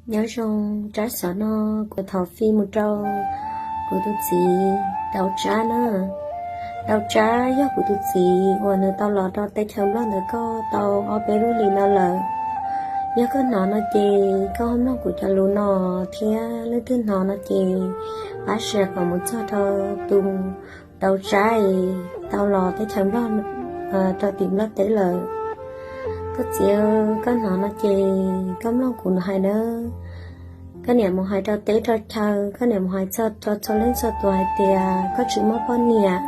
Nyob zoo, tsab xov no kuv thov fij mus rau kuv tus txiv Dau Tsab na. Dau Tsab yog kuv tus txiv uas nws tau los rau teb chaws Nplog ntawm koj tau ob peb lub hlis no lawm. Yog koj hnov no ces koj ho mloog kuv cov lus no, thiab leej twg hnov no ces pab share kom mus txog rau tus Dau Tsab es tau los teb chaws Nplog rau tim Nplog teb lawm. Koj txiv, koj hnov no ces koj mloog kuv hais nawb. Koj niam mus hais rau teb rau chaw, koj niam mus hais txog rau txhua leej txhua tus hais tias koj tsis muaj poj niam,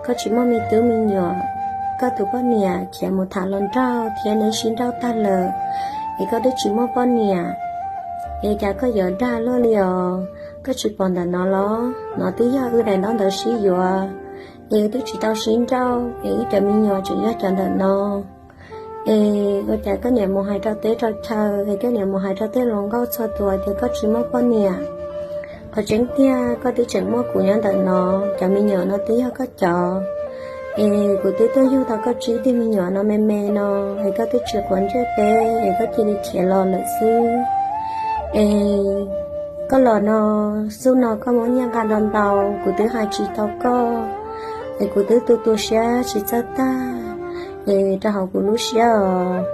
koj tsis muaj me tub me nyuam, koj tus poj niam khiav mus tham hluas nraug thiab neb sib nrauj tag lawm, es koj twb tsis muaj poj niam, es cas koj yuav dag luaj li os? Koj tsis pom ntawm no los? No twb yog wb daim ntaub ntawv sib yuav, es wb twb tsis tau sib nrauj, es wb cov me nyuam tseem yog cov ntawm no. Es ua cas koj niam mus hais rau teb rau chaw, es koj niam mus hais rau tej hluas nkauj txhua tus tias koj tsis muaj poj niam? Qhov tseeb tiag koj twb tseem muaj kuv nyob ntawm no, cov me nyuam no twb yog koj cov. Es kuv twb tuaj yug tau koj tsib tug me nyuam no me me no, es koj twb tsis quav ntsej peb, es koj cia li khiav los lawm xwb. Es koj los no, xub no koj muab nyiaj nqa ntau ntau, kuv twb hais tsis tau koj, es kuv twb tu tu siab tsis txawj tag, es rau hauv kuv lub siab os.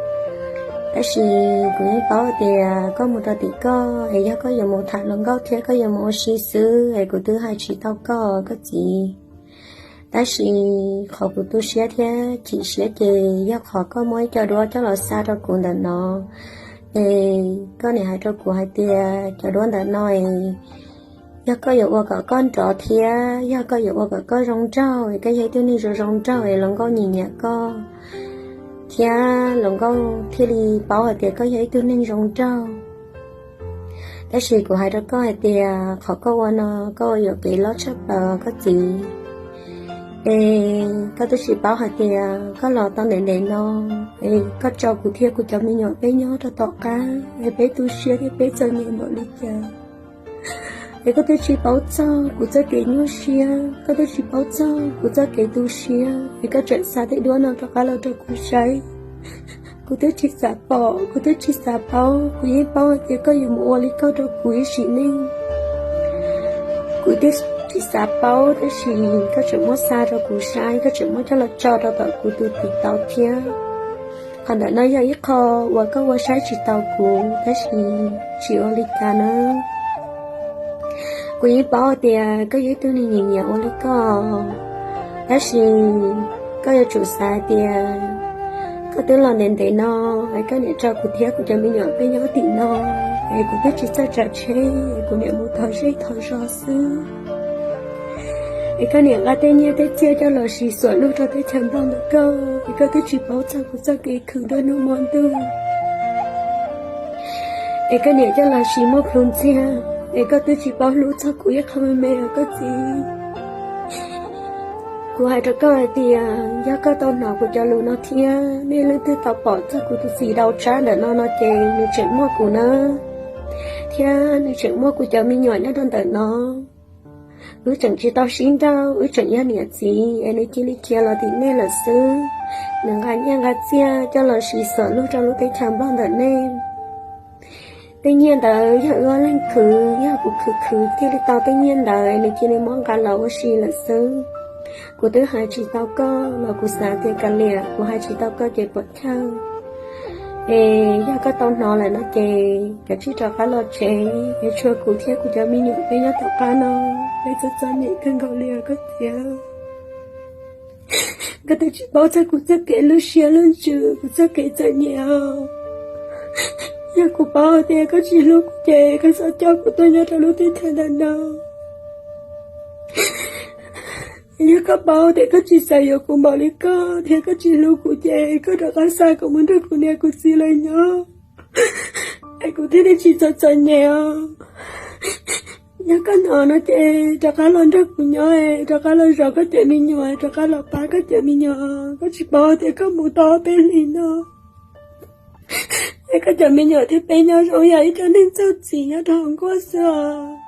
Tab sis kuv yeej paub tias koj mus rau tim koj, es yog koj yuav mus tham hluas nkauj thiab koj yuav mus ua si xwb, es kuv twb hais tsis tau koj, koj txiv. Tab sis qhov kuv tu siab thiab chim siab ces yog qhov koj muab ib co duab coj los xa rau kuv ntawm no. Es koj niam hais rau kuv hais tias cov duab ntawm no es yog koj yuav ua kom koj nrov thiab yog koj yuav ua kom koj zoo nraug, es koj yog ib tug neeg zoo zoo nraug es hluas nkauj nyiam nyiam koj, thiab hluas nkauj thiaj li paub hais tias koj yog ib tug neeg zoo nraug. Tab sis kuv hais rau koj hais tias qhov koj ua no, koj ua yuam kev loj tshaj plaws koj txiv. Es koj twb tsis paub hais tias koj los tau ntev ntev no, es koj tso kuv thiab kuv cov me nyuam peb nyob rau tom qab, es peb tu siab thiab peb txom nyem npaum li cas. Es koj twb tsis paub txog kuv txoj kev nyuaj siab, koj twb tsis paub txog kuv txoj kev tu siab, es koj tseem xa tej duab no rov qab los rau kuv saib. Kuv twb tsis xav pom, kuv twb tsis xav paub, kuv yeej paub hais tias koj yuav mus ua li koj rau kuv ib sim neej. Kuv twb tsis xav paub, tab sis koj tseem muab xa rau kuv saib, koj tseem muab coj los tso rau tom kuv tus TikTok thiab. Qhov ntawm no yog ib qho uas koj ua saib tsis taus kuv, tab sis tsis ua li cas na. Kuv yeej paub tias koj yog ib tug neeg nyiam nyiam ua li koj, tab sis koj yuav tsum xav hais tias koj twb los ntev ntev no, es koj niam tso kuv thiab kuv cov me nyuam peb nyob tim no, es kuv twb tsis txawj tsav tsheb, es kuv niam mus thov zej thov zos xwb. Es koj niam nqa tej nyiaj tej txiaj coj los siv xuam lug rau teb chaws Nplog ntawm koj, es koj twb tsis paub txog kuv txoj kev khwv nruab hnub hmo ntuj. Es koj niam coj los siv muaj plhus ntxiag, es koj twb tsis paub hlub txog kuv ib qho me me os koj txiv. Kuv hais rau koj hais tias yog koj tau hnov kuv cov lus no thiab nej leej twg tau pom txog kuv tus txiv Dau Tsab ntawm no no ces nws tseem muaj kuv na, thiab nws tseem muaj kuv cov me nyuam nyob rau ntawm no. Wb tseem tsis tau sib nrauj, wb tseem yog niam txiv es nws cia li khiav los tim nej lawm xwb. Nws nqa nyiaj nqa txiaj coj los siv xuam lug rau lub teb chaws Nplog ntawm nej. Tej nyiaj ntawd yog wb ob leeg khwv, yog kuv khwv khwv thiaj li tau tej nyiaj ntawd, nws cia li muab nqa los ua si lawm xwb. Kuv twb hais tsis tau koj los kuv xav tias kav liam kuv hais tsis tau koj ces puas chawj. Es yog koj tau hnov lawm no ces kav tsij rov qab los tsev, es tshuav kuv thiab kuv cov me nyuam peb nyob tom qab no, peb txom txom nyem kawg nkaus li os koj txiv. Koj twb tsis paub txog kuv txoj kev lub siab lub ntsws, kuv txoj kev txom nyem os. Yog kuv paub tias koj tsis hlub kuv ces koj txhob coj kuv tuaj nyob rau lub teb chaws ntawm no. Yog koj paub tias koj tsis xav yuav kuv npaum li koj thiab koj tsis hlub kuv ces koj rov qab xa kuv mus nrog kuv niam kuv txiv lawv nyob, es kuv thiaj li tsis txom txom nyem os. Yog koj hnov no ces rov qab los nrog kuv nyob, rov qab los zov koj cov me nyuam, rov qab los pab koj cov me nyuam. Koj tsis paub tias koj mus tau ob peb hlis no, es koj cov me nyuam thiab peb nyob zoo yam ib co neeg txog txim nyob rau hauv nkuaj xwb os.